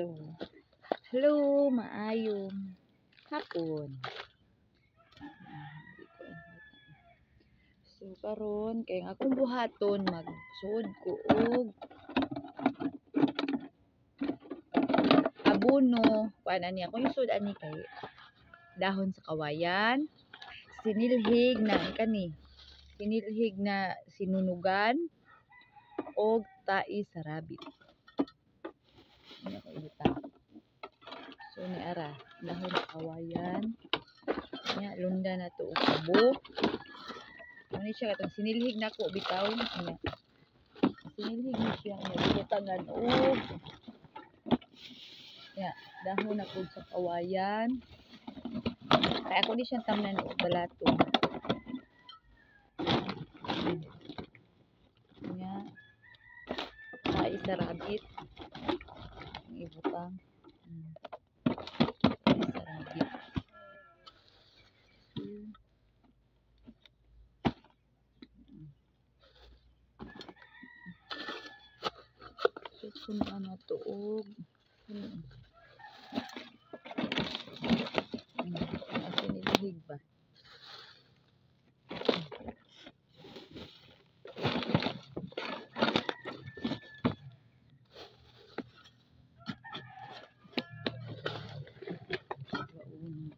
So, hello, maayong hapon. So karon kay ang akong buhaton, magsuod ko og abono. Kuan ani akong isud ani kay dahon sa kawayan, sinilhig na kani, sinilhig na sinunugan og tai sa rabbit. Ano ko ibutang. So ni ara, dahon sa kawayan. Nya lunda na to og abo. Ano siya katong sinilhig nako bitaw nya. Sinilhig ni siya nya gibutangan og nya dahon na pud sa kawayan. Kay ako ni siyang tamnan og balato. Nya tai sa rabbit ang ibutang. Tai sa rabbit. So, punuan na to og ano, ang sinilhig ba? Kuan lagi ni.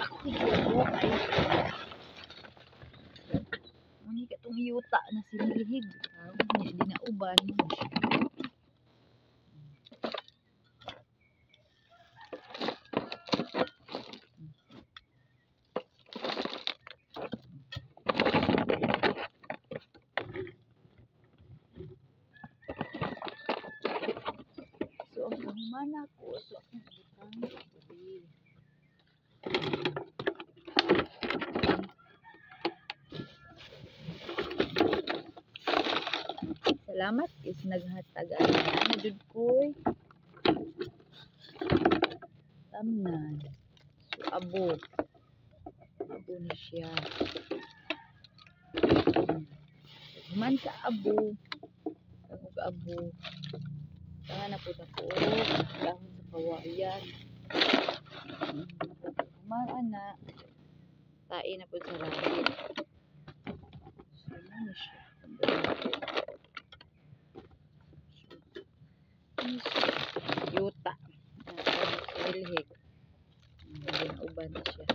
Ako ay. Muni katong yuta na sinilhig. Nya di na uban. So ang pahumana ko, so akong ibutang diri. Salamat is naghatag ani na jud koy tamnan. So abo. Abo ni siya. Man sa abo, ang og abo. Tanga na pud ako dahon sa kawayan. Man ana, tae na pud sa rabbit. So mao ni siya. Yuta. Sinilhig. Ginauban na siya.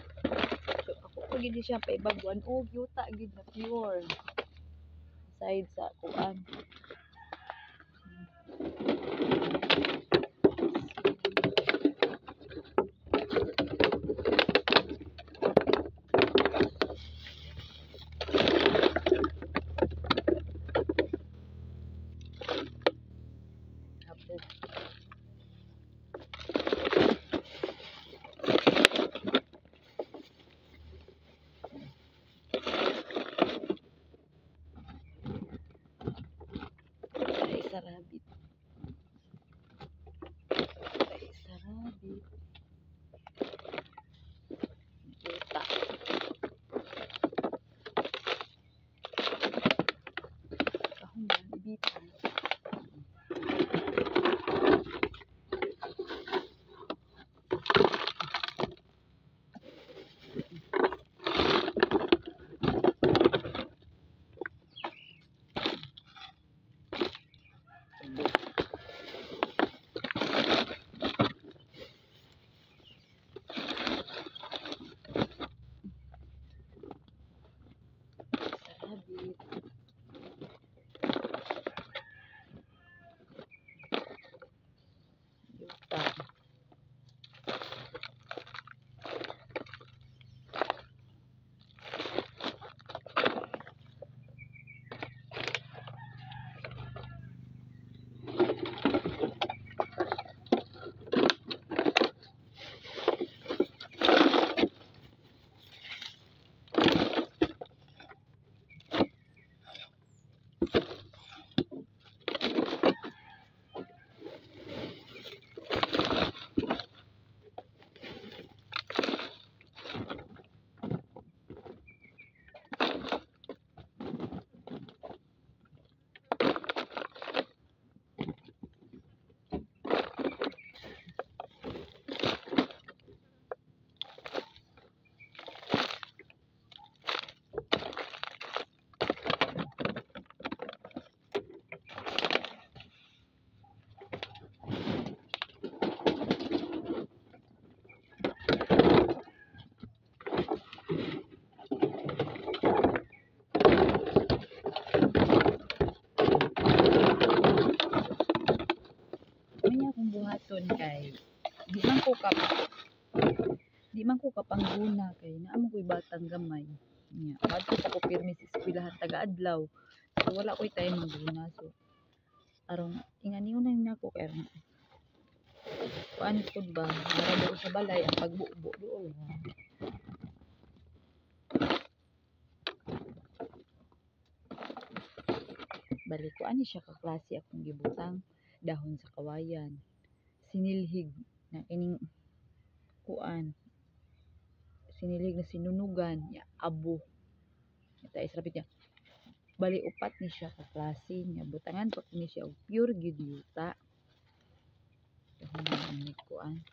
So ako pa gid siya paibagwan og yuta gid na pure. Aside sa kuan. Abo. Ay sa rabbit. Reason kay di man ko kapangguna kay naa man ko'y batang gamay. Nya, kadto pa ko pirmi sa eskwelahan taga-adlaw. So wala ko'y time mangguna. So aron inganiyon na nako kay aron kuan pud ba, mara duol sa balay ang pagbubo duol. Balik ko ani siya ka klase akong gibutang dahon sa kawayan. Sinilhig na kining kuan, sinilhig na sinunugan nya abo. Nya tayo sa rapit niya. Bali upat ni siya ka klase nya butangan pa ni siya og pure gyud yuta. Dahon ni kuan.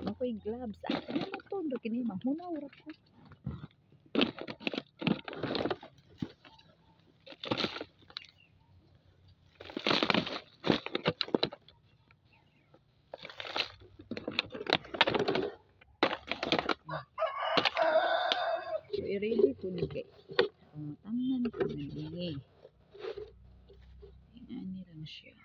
Man ko'y gloves. Ah, ano mo to? Ndo kini manghunaw ra ko. So, i-ready ko ni kay ang matamnan ko na ni. Ingani lang siya.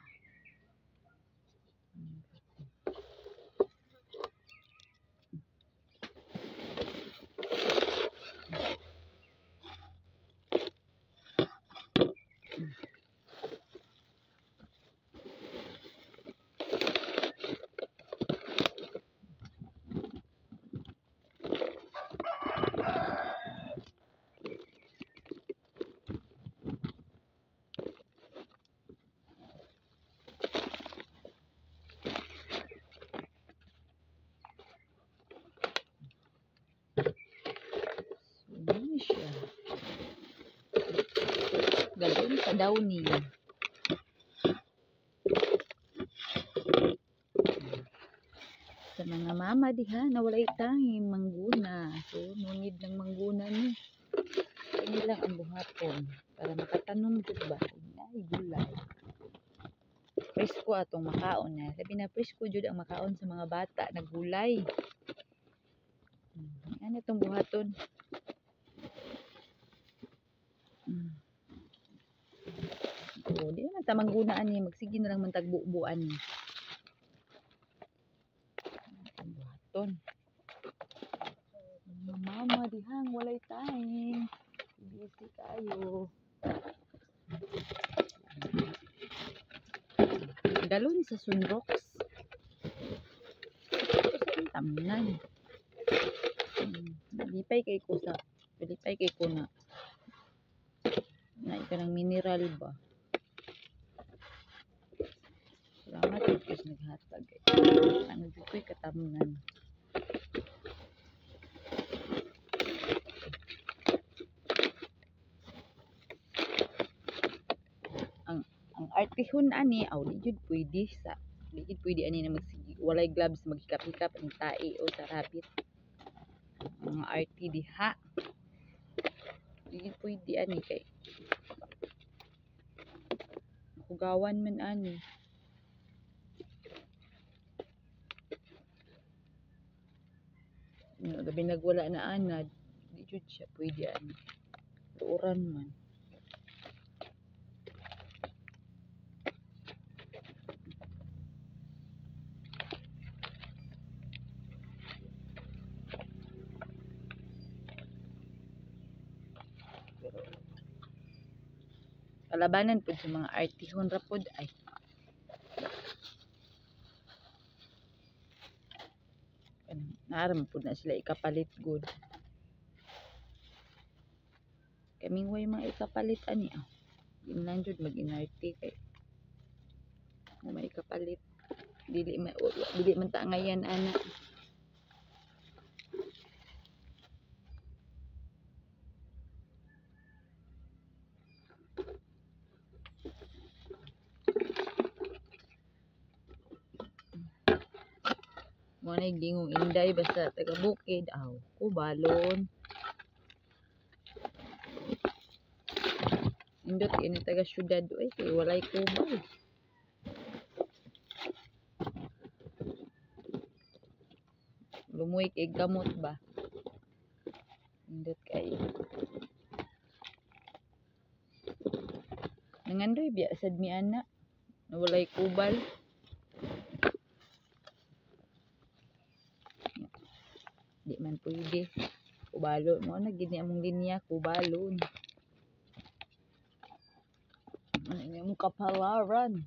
Siya. Galon sa downy. Sa mga mama diha na walay time mangguna. So no need ng mangguna ni. Kini lang ang buhaton para makatanom jud ba ay gulay. Presko atong makaon na. Labi na presko jud ang makaon sa mga bata na gulay. Ano itong buhaton? So, di naman ta manggunaan ni, magsige na lang man tagbubuan ni. Ang buhaton. Mga mama dihang walay time. Busy kayo. Galon sa sunrocks. Sa tamnan. Lipay kay ko sa, lipay kay ko na. Na ika ng mineral ba? Salamat jud kay naghatag. Ano jud ko'y katamnan. Ang artihon ani aw di jud pwede sa, di jud pwede ani na magsige walay gloves maghikap-hikap ang tae o sa rabbit. Mga arti diha. Di jud pwede ani kay hugawan man ani. No, labi nagwala na anad, di jud siya pwede ani. Tuoran man. Pero kalabanan pud sa mga artihon ra pud ay. Naaram pud na sila ikapalit gud. Kaming way mga ikapalit ani ah. Di man jud mag-inarte kay kung may ikapalit dili man, dili man ta ngayan ana. Mo Mo na gingong inday basta taga bukid aw kubalon. Indot kini taga syudad oy kay walay kubal. Lumoy kay gamot ba. Indot kaayo. Nangandoy biya sad mi ana na walay kubal. Di man pwede. Kubalon mo na gid ni among linya kubalon. Ano ni among kapalaran.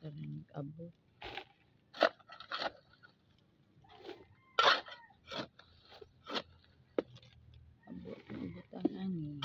Tanan abo. Abo butang ani.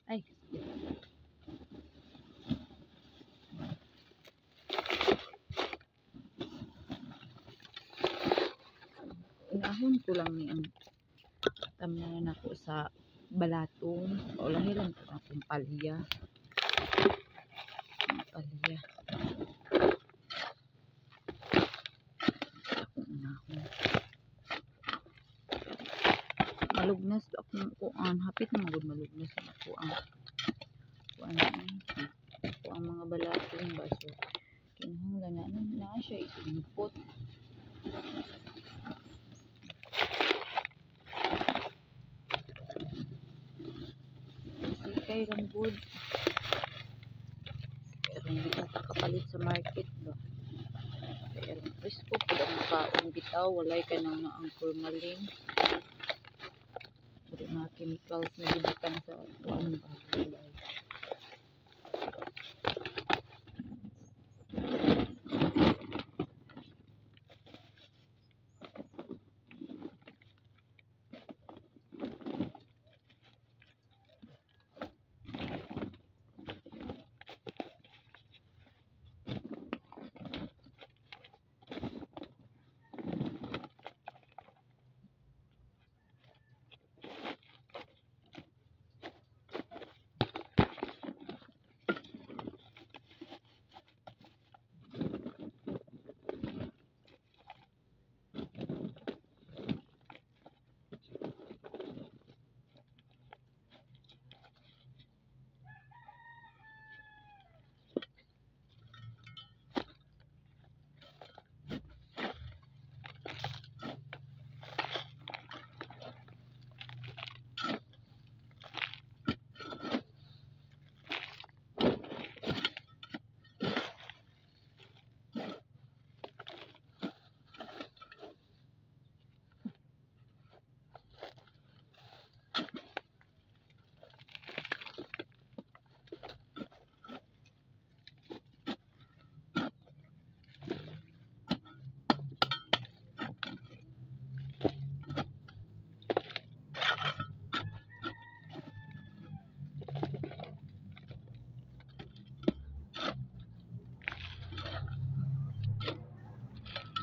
Ay. Unahon ko lang ni ang tamnan nako sa balatong. Paulahi lang ko akong palya. Palya. Akong unahon. Malugnas akong kuan. Hapit na magud malugnas ako ang kuan. Ako ang mga balatong baso. Kinahanglan na na siya isimpot. Sikay lang good. Pero hindi na kapalit sa market ba. Pero presko pud ang kaon bitaw, walay ka nang ang formalin. Puro mga chemicals na gibutang sa kuan ba.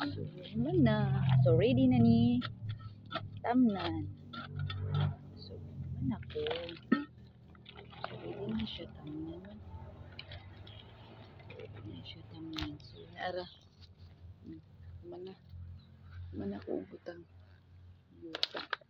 So, man na. So, ready na ni tamnan. So, man ako. So, ready na siya tamnan. Ready na siya tamnan. So, naara. Man na. Man ako butang yuta.